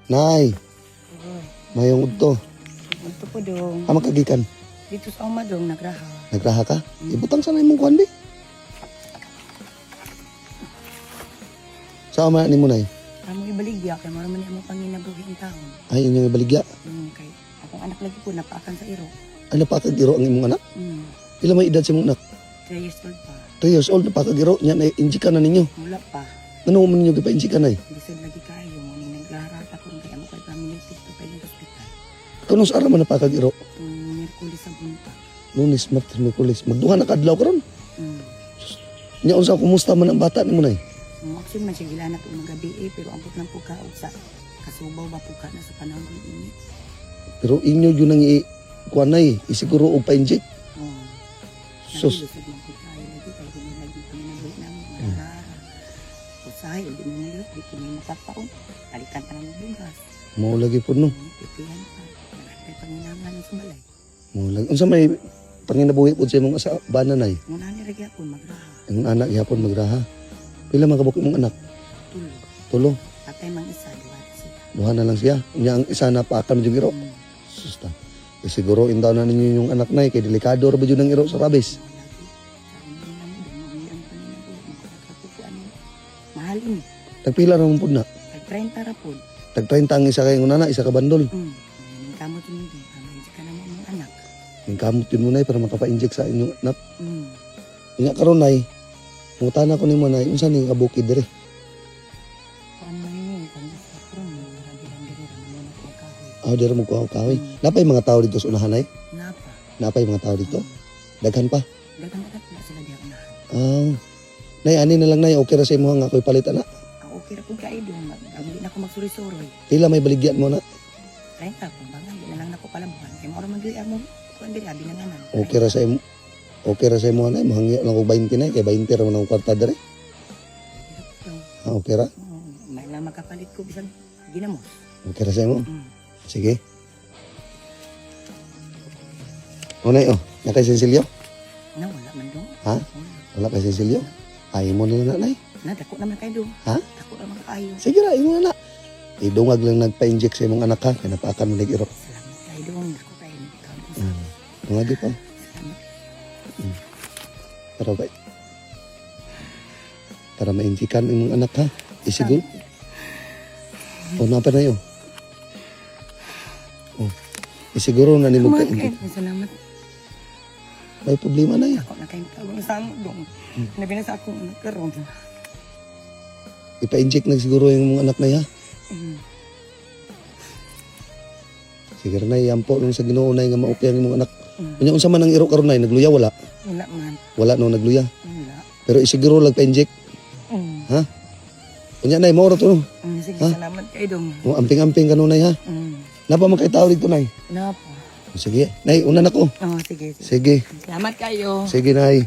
Nay, mayong udto. Ito po dong. Ama kagikan. Dito sa uma dong, nagraha. Nagraha ka? Ibutang sana imong kuan bi. Sa ama ni mo, nay? Amo ibaligya, kay mura man ni amo panginabuhi ang taon. Ay, inyong ibaligya. Kay akong anak lagi po, napaakan sa iro. Ay, napakagiro ang imong anak. Pila may edad sa imong anak? 3 years old pa. 3 years old, napakagiro. Nya, na injikan na ninyo. Mula pa. Ano mo ninyo gipa-injikan ay? Lisod lagi kayo. Muna nagrahara ako kay amo kay paminitid to pa yung hospital. Kuno sa araw man napakagiro? Miyerkules sa buntag. Lunes, Martes, Miyerkules. Magduha na kadlaw karon. Nya unsa, kumusta man ang bata nimo, nay? Actually man siya gilana to magabi eh, pero ambot lang po ka og sa kasubaw ba po ka na sa panahon ng init. Pero inyo yun ang i kuan nay, isiguro og pa-inject. Oh. Sus. Lisod man po kayo lagi kay di lagi panginabuhi na mo marahara. Usahay, hindi mo nilo, di ko may makapaon. Palitan pa ng bugas. Mao lagi pud, no. Pitihan pa. Nagkatay panginangan sa balay. Mao lagi. Unsa may panginabuhi pud sa imong asa bana, nay? Muna ni ragi ako magraha. Ang anak gihapon magraha. Pila man kabuk imong anak? Tulo. Tulo. Patay mang isa, duha siya. Duha na lang siya. Unya ang isa na paakan medyo giro. Sus ta. Eh, siguro indaw na ninyo yung anak, nay, kay delikado ra ba jud ang iro sa rabis. Mao lagi. Sa una na mo, dumugi ang panginabuhi. Magkakapupuan ni. Mahal ini. Tagpila ra man pud na? Tag 30 ra pod. Tag 30 ang isa kay nana, isa ka bandol. Ning kamot ni dong, pamainjik ka na mo imong anak. Ning kamot yun mo, nay, para makapa-inject sa inyong anak. Unya karon, nay, mutana ko nimo, nay, unsa ning kabukid dire? Kuan man ni, kang isa pro mo, lagi lang diri ra mo na kahoy. Ah, dire mo kuha kahoy. Napay mga tao dito sa unahan, nay? Napa. Napay mga tao dito? Daghan pa. Daghan-daghan na sila diha unahan. Ah. Nay, ani na lang, nay, okay ra sa imo nga ako'y palit ana. Ang okay ra pud kayo dong, ang di na ko magsuri-suroy. Pila may baligyan mo na? 30 kung bangay, di na lang nako palabuhan. Kay mao ra man gyud amo kuan diri abi nanganan. Okay ra sa imo. Okay ra sa imo, nay, mahangyo lang og 20, nay, kay 20 ra man ang kwarta dire. Ah, okay ra. May lang makapalit ko bisag ginamos. Okay ra sa imo. Sige. O nay, oh, na kay Cecilio? Na wala man dong. Ha? Wala. Wala kay Cecilio? Ay mo na lang, nay. Na dako naman kayo dong. Ha? Dako naman kayo. Sige ra, imo na na. Idungag lang nagpa-inject sa imong anak ha, kay napaakan mo iro. Salamat kayo dong. Dako kayo. Dungag pa. Salamat. Para ba? Para ma-injikan imong anak ha. Isiguro. O, napa na yun. Oh. Isiguro na nimo Salamat pa-inject. kayo. Salamat. May problema na yan. Dako na kayo tawag sa amo dong. Labi na sa akong anak karon. Ipa-inject na siguro yung imong anak na ya. Sige na, yampo nung sa Ginoo, nay, nga maupya ang imong anak. Unya unsa man ang iro karon, nay, nagluya wala? Wala man. Wala no nagluya. Wala. Pero isiguro lang pa-inject. Ha? Unya nay, mao ra to no. Sige, Ha? salamat kayo dong. O, amping-amping kanu, nay, ha. Napa man kay tao dito, nay? Napa. Sige, nay, una na ko. Oh, sige, sige. Sige. Salamat kayo. Sige, nay.